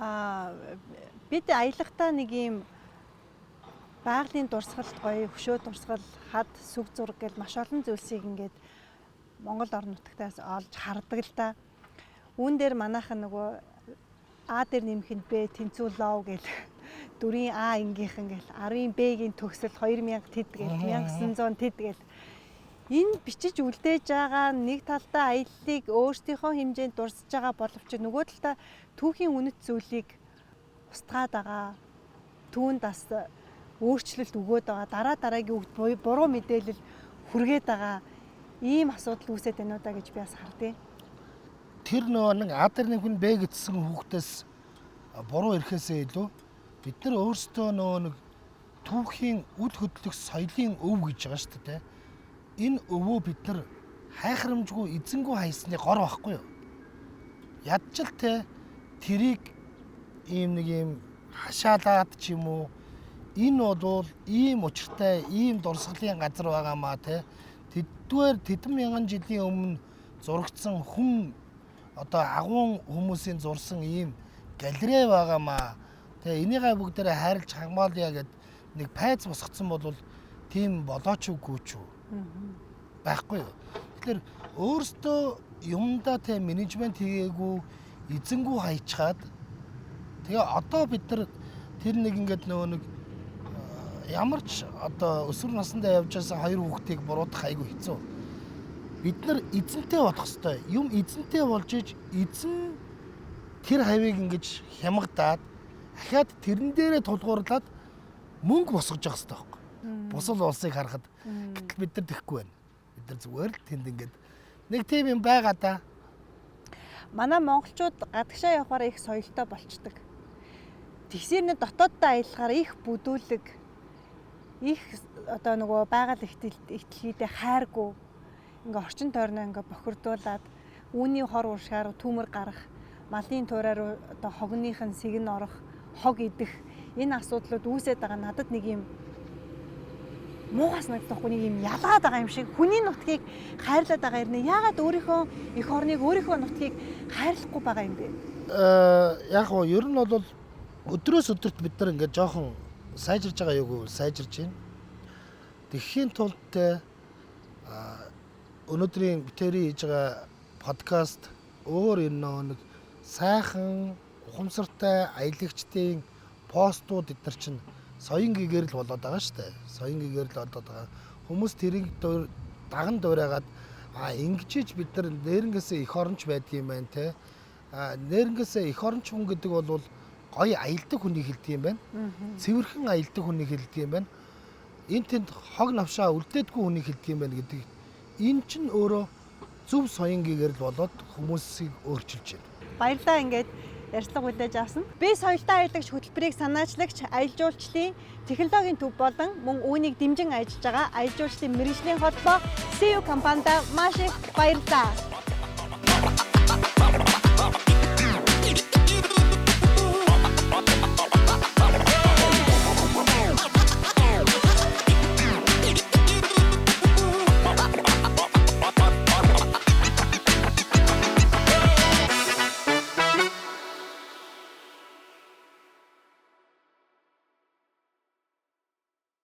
Аа, бид аялахдаа нэг юм байгалийн дурсгалт гоё, хөшөө дурсгал, хад, сүг зураг гэл маш олон зүйлсийг ингээд Монгол орон нутгаас олж хардаг л да. Үүн дээр манайхан нөгөө А дээр нэмэх нь Б тэнцүү лов гэл, 4-ийн А ангийнхан гэл, 10-ын Б-гийн төгсөл 2000 тэд гэл, 1900 тэд гэл, энэ бичиж үлдээж байгаа нэг талдаа аяллыг өөрсдийнхөө хэмжээнд дурсаж байгаа боловч нөгөө талдаа түүхийн үнэт зүйлийг устгаад байгаа. Түүнд бас өөрчлөлт өгөөд байгаа. Дараа дараагийн хүүхд буруу мэдээлэл хүргээд байгаа. Ийм асуудал үүсээд байна уу да гэж би бас хардیں۔ Тэр нөгөө нэг А дээр нэмэх нь Б гэдсэн хүүхдээс буруу ирэхээсээ илүү бид нар өөрсдөө нөгөө нэг түүхийн үд хөдлөх соёлын өв гэж байгаа шүү дээ. Энэ өвөө бид нар хайхрамжгүй эзэнгүй хайсны гор байхгүй юу? Ядчил те тэрийг ийм нэг ийм хашаалаад ч юм уу, энэ болвол ийм учиртай ийм дурсгалын газар байгаа маа те. Тэддүгээр тэдэн мянган жилийн өмнө зурагдсан хүн, одоо агуун хүмүүсийн зурсан ийм галерей байгаа маа. Тэгээ энийгээ бүгдээрээ хайрлж хангамаалъя гэд нэг пайц босгоцсон бол тийм болооч үгүй ч үү байхгүй юу. Тэгэхээр өөрсдөө юмдаа те менежмент хийгээгүй, эзэнгүй хайчаад, тэгээ одоо бид нар тэр нэг ингээд нөгөө нэг ямар ч одоо өсвөр насндаа явж байсан хоёр хүүхдийг буруутгах айгүй хэцүү. Бид нар эзэнтэй болох хэвээр, юм эзэнтэй болж иж эзэн тэр хавийг ингэж хямгадаад ахаад тэрэн дээрээ тулгуурлаад мөнгө босгож явах хэвээр байхгүй. Бусал улсыг харахад гэтэл бид нар тэхгүй байна. Бид нар зүгээр л тэнд ингээд нэг тийм юм байгаа да. Манай монголчууд гадагшаа явахаараа их соёлтой болчдөг. Тэгсэр нь дотооддоо аялахаар их бүдүүлэг, их одоо нөгөө байгаль ихтлхийдээ хайргүй, ингээ орчин тойрноо ингээ бохирдуулаад, үүний хор уршгаар түүмэр гарах, малын туураар одоо хогных нь сэг нь орох, хог идэх энэ асуудлууд үүсээд байгаа. Надад нэг юм муухай санагдахгүй, нэг юм ялгаад байгаа юм шиг. Хүний нутгийг хайрлаад байгаа юм. Яагаад өөрийнхөө эх орныг, өөрийнхөө нутгийг хайрлахгүй байгаа юм бэ? Яг гоо ер нь бол өдрөөс өдөрт бид нар ингээд жоохон сайжирж байгаа юу гэвэл сайжирж байна. Тэгэхийн тулд те өнөөдрийн битэрийн хийж байгаа подкаст, өөр энэ нэг сайхан ухамсартай аялагчдын постууд эдгээр чинь соён гэгэрэл болоод байгаа шүү дээ. Соён гэгэрэл болоод байгаа. Хүмүүс тэрийг даган дуурайгаад, а ингэж бид нар нэрнгээсээ эх оронч байдгийм байна те. А нэрнгээсээ эх оронч хүн гэдэг бол гоё аялдаг хүнийг хэлдэг юм байна. Цэвэрхэн аялдаг хүнийг хэлдэг юм байна. Энэ тэнд хог навшаа үлдээдгүй хүнийг хэлдэг юм байна гэдэг. Энэ чинь өөрөө зөв соён гэгэрэл болоод хүмүүсийг өөрчилж байна. Баярлалаа, ингээд ярилцлага хүлээж авсан. Би соёлтой аялагч хөтөлбөрийг санаачлагч аялал жуулчлалын технологийн төв болон мөн үүнийг дэмжин ажиллаж байгаа аялал жуулчлалын мэргэжлийн холбоо CU компанида маш их баярлалаа.